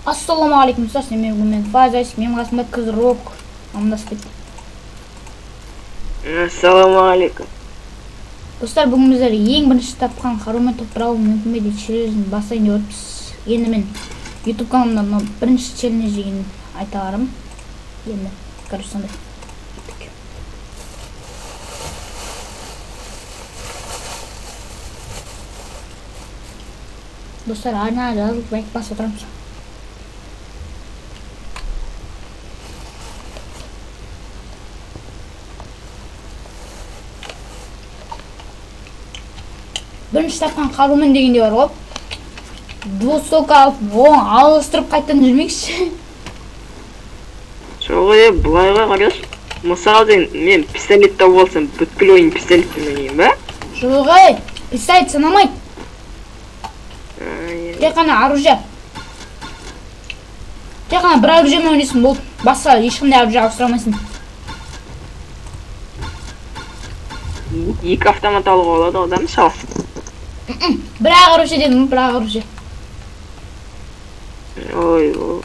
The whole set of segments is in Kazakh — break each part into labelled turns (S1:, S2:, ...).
S1: Ассалаумағалейкум, достар, сіздермен бүгін мен Фазис, менің қасымда Кызрок амандасып кетті.
S2: Ассалаумағалейкум.
S1: Достар, бүгін біздер ең бірінші тапқан қарумен топ алу мүмкін бе дейді челленджін бастайын деп отырмыз. Енді мен YouTube каналымда мынау бірінші челлендж деген айтарым. Енді, короче, сондай. Кеттік. Достар, арна жазылып лайк басып отырамыз. Бірінші тапқан қарумен дегенде бар ғой. Двустволка алып, оң ауыстырып қайтадан жүрмекші.
S2: Жоқ, е, былай ғой қарашы. Мысалы деген, мен пистолет тауып алсам, бүткіл ойын пистолетпен ойнаймын ба?
S1: Жоқ, ей, пистолет санамайды.
S2: А,
S1: Тек қана оружие. Тек қана бір оружиемен ойнайсың, болды. Басқа ешқандай оружие ауыстыра алмайсың.
S2: Екі автомат алуға болады ғой да, мысалы.
S1: Бір ақ оружие дедім, бір ақ оружие.
S2: Ой, ой.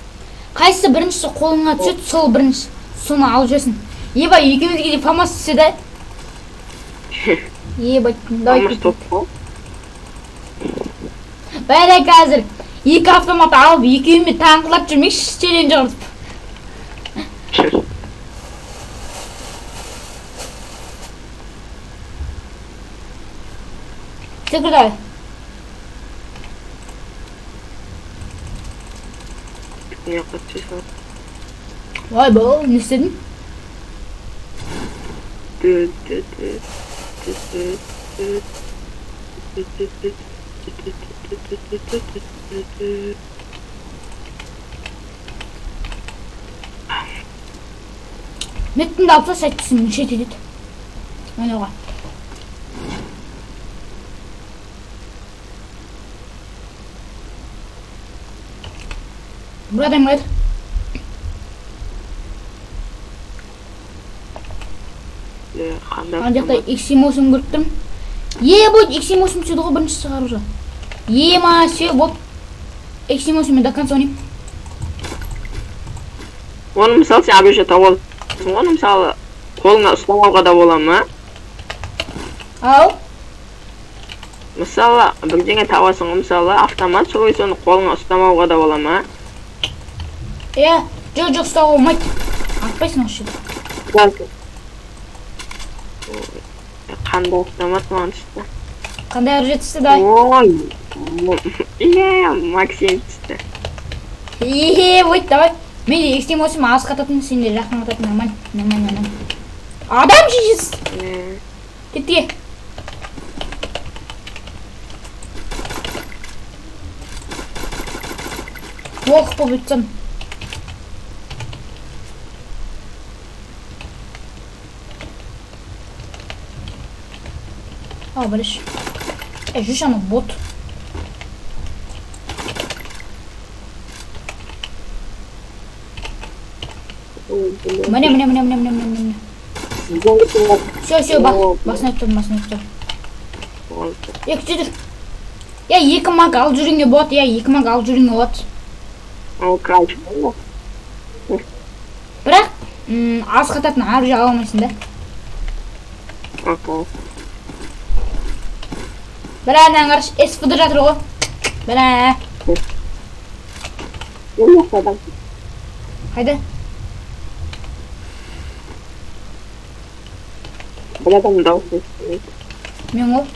S1: Қайсысы біріншісі қолыңа түседі, сол бірінші. Соны алып жүресің. Еба, екеумізге де фамас түссе да. Еба, давай.
S2: Алмас топ қой.
S1: Бәрі қазір екі автомат алып, екеуіме таңғылап жүрмекші челлендж құртып. Секір давай.
S2: Не жаққа түсе
S1: Ой, бұл не істедің?
S2: Тü, тü, тü, тü, тü, тü, тü, тü, тü, тü, тü, тü, тü, тü, тü, тü, тü.
S1: Меттіңді алып таста, сәттісін неше етеді. Ойнауға. Бір адам келеді.
S2: Е, қандай
S1: Ана жақта
S2: автомат?
S1: X78 көріп тұрмын. Е, будет X78 түседі ғой бірінші шығару. Ема, все, вот. X78 мен до конца ойнаймын.
S2: Оны мысалы сен оружие тауып аласың ғой, оны мысалы қолыңа ұстамауға да бола ма?
S1: Ау,
S2: Мысалы, бірдеңе табасың ғой, мысалы, автомат, сол кезде оны қолыңа ұстамауға да бола ма?
S1: иә, жоқ, жоқ, ұстауға болмайды. Атпайсың осы жерде.
S2: Ой, қандай автомат маған түсті?
S1: Қандай оружие түсті, давай.
S2: Ой, е, Максим түсті.
S1: Е, вот, давай. Мен де X78 аз қататын, сен де жақын қататын, нормально, нормально, нормально. Адам шешесі.
S2: Е,
S1: Кетті. Волк болып өтсем. А, біліш. Е, жүрші ана бот.
S2: Ой, блин.
S1: Міне, міне, міне, міне, міне, міне, міне. Все, все,
S2: О,
S1: басын өтіп, басын өтіп.
S2: Болды.
S1: Е, күте тұр. Иә, екі маг алып жүруге болады, иә, екі маг алып жүруге болады.
S2: Ол кайф.
S1: Бірақ аз қататын оружие ала алмайсың да.
S2: Окей.
S1: Бірақ ана қарашы, СВД жатыр ғой. Бля,
S2: Жоқ, адам.
S1: қайда?
S2: Бір адам дауысы естілмейді.
S1: Мен ғой.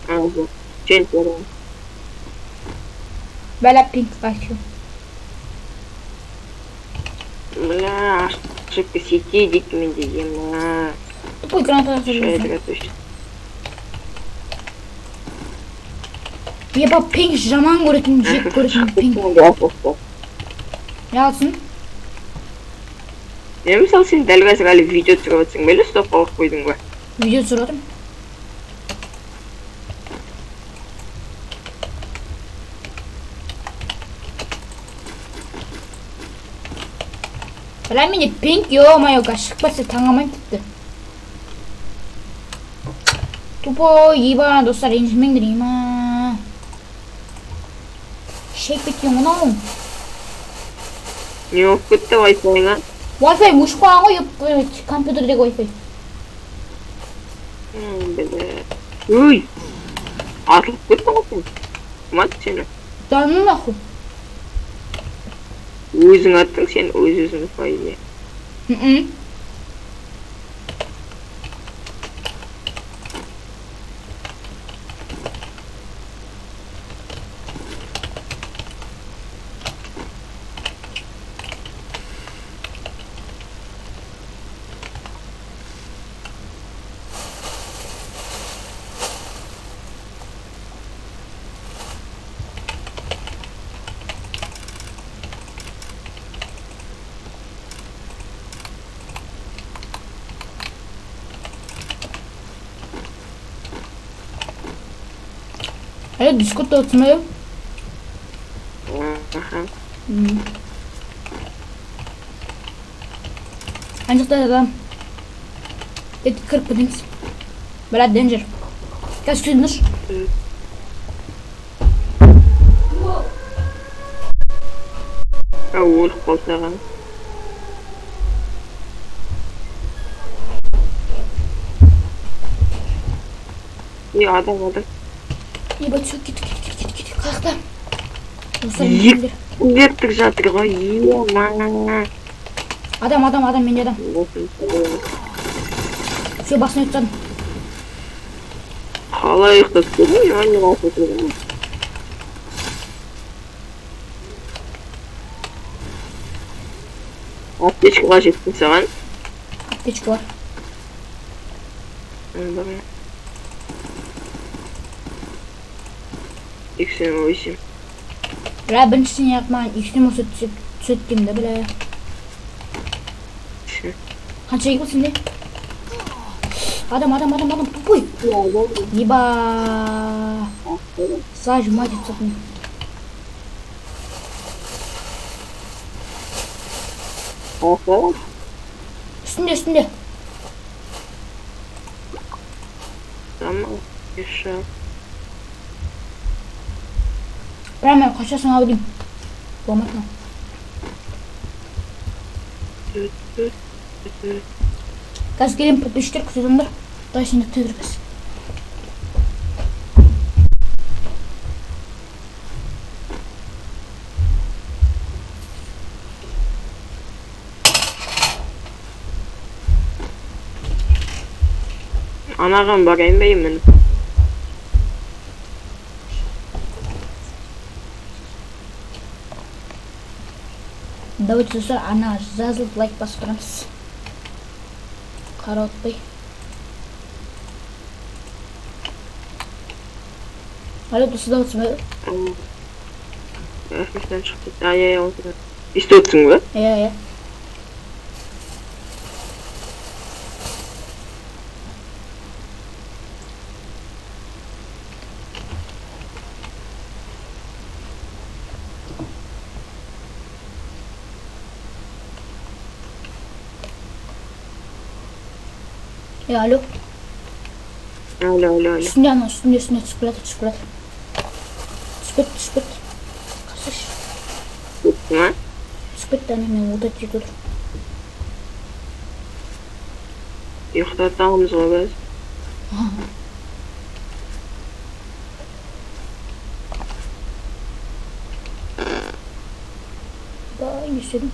S2: А, жоқ. Сен көрдің.
S1: Бәлә пинг хочу.
S2: Бля, ошибка сети дейді менде, ема.
S1: Тупой граната атып жүрсің.
S2: Шайдыра точно.
S1: Еба, пинг жаман көретін, жек көретін пинг. Не алсын?
S2: Мен мысалы сен дәл қазір әлі видео түсіріп жатсың ба, или стоп қойып қойдың ба?
S1: Видео түсіріп жатырмын. Бля, менде пинг, ё-моё, қазір шығып кетсе таң қалмаймын тіпті. Тупой, еба, достар, ренжімеңдер, ема. Шайып кеткен мынау.
S2: Не болып кетті Wi-Fi-ңа?
S1: Wi-Fi өшіп қалған ғой, ёб твою мать, компьютердегі Wi-Fi.
S2: Бля. Өй! Атылып кеттің ғой сен. Кім атты сені?
S1: Да ну нахуй.
S2: Өзің аттың сен, өз өзіңді по идее.
S1: Мм. Алло, Дискордта отырсың ба?
S2: Аха.
S1: Ана жақта адам. Ет кіріп кетеміз. Бля, денджер. Қазір күтіңдерші.
S2: А, өліп қалды аған. Е, адам, адам.
S1: Ебать, все, кет, кет, кет, кет, кет, қаяқта? Достар,
S2: Ек-
S1: менде.
S2: Верттік жатыр ғой, ема.
S1: Адам, адам, адам, менде адам. Все, басын өтіп тастадым.
S2: Қалай ұйықтап кетдің? Я не алып отырмын. Аптечка қажет пе саған?
S1: Аптечка бар.
S2: Бар. 88.
S1: Бля, біріншісіне ақ маған икстен болса түседі деймін да, бля. Қанша екі сенде? Адам, адам, адам, адам, тупой. Еба. Зажимать етіп тастадым. Үстінде, үстінде.
S2: Tamam. Yaşa.
S1: Бля, мен қашасың ау деймін. Болмады мынау. Қазір келемін, подписчиктер, күте тұрыңдар. Давай сен де күте тұр қазір.
S2: Анаған барайын ба мен?
S1: Давайте, достар, ана жазылып лайк басып тұрамыз. Қара отпай. Алло, достар, отырсың ба?
S2: Рахметтен шығып кетті. Ай, ай, отырмын. Естіп отырсың ба?
S1: Иә, иә. Е, алло.
S2: Алло, алло, алло.
S1: Үстінде ана, үстінде, үстінде түсіп келатыр, түсіп келатыр. Түсіп кетті, түсіп кетті. Қарасайшы.
S2: Кетті ма?
S1: Түсіп кетті, ана мен ота жетіп отыр.
S2: Ұйықтатамыз ғой біз.
S1: Бай, не істедім?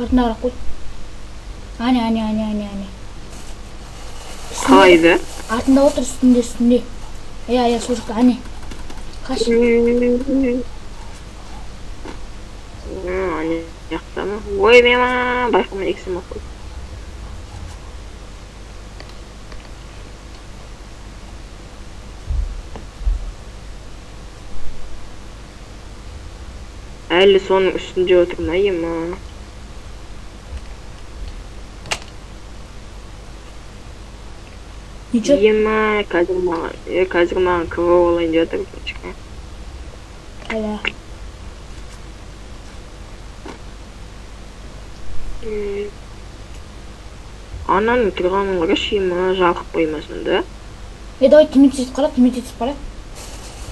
S1: Артына қарап қой. Әне, әне, әне, әне, әне. Үстінде-
S2: Қайда?
S1: Артында отыр, үстінде, үстінде. Иә, иә, сол жақта, әне. Қаш.
S2: Ана жақта ма? Ой, мема, байқамай ексім ақ қойды. Әлі соның үстінде отыр ма, ема?
S1: Ничего.
S2: Ема, қазір маған, е, қазір маған КВ болайын деп жатыр, короче.
S1: Бля.
S2: Ананың тұрғанын қарашы, ема, жалқып қоймасын да.
S1: Е, давай тиммейт етіп қара, тиммейт етіп қара.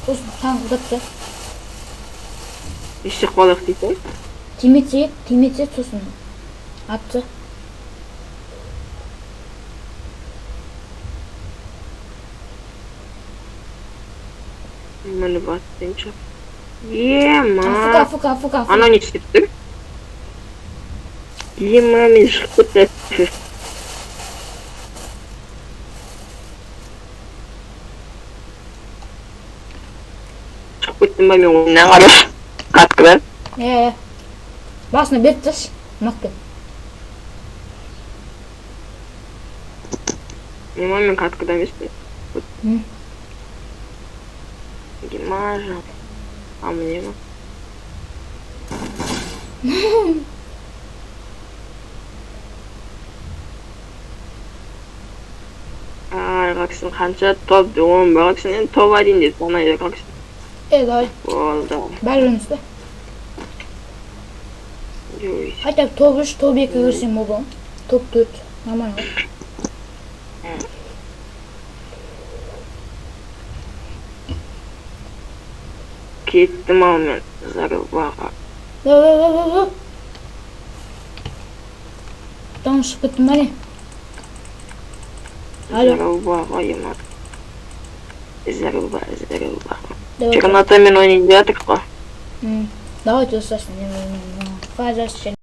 S1: Сосын таңғылдап та.
S2: Не істеп қалайық дейсің?
S1: Тиммейт ет, тиммейт ет, сосын атты.
S2: Мініп атсайыншы. Ема.
S1: Афк, афк, афк, афк.
S2: Анау не істеп тұр? Ема, мен шығып кетті. Шығып кеттім ба мен ойыннан, қарап. Каткадан.
S1: Е, е. Басына беріп тасташы. Мықты.
S2: Ема, мен каткада емеспін.
S1: М.
S2: Ема, жан. А міне ма? Ай, каксың қанша топ 10 бар каксың, енді топ 1 деп санайды каксың.
S1: Е, давай.
S2: Болды.
S1: Бәрі емес пе?
S2: Ой.
S1: Хотя бы топ 3, топ 2 кірсем болды. Топ 4. Нормально ғой.
S2: Кеттім ау мен зарубаға.
S1: Давай, давай, давай, давай. Там шығып кеттім ба не? Алло.
S2: Зарубаға, ема. Заруба, заруба.
S1: Давай.
S2: Чернотамен ойнайын деп жатырық қой.
S1: Давайте достар, фаза.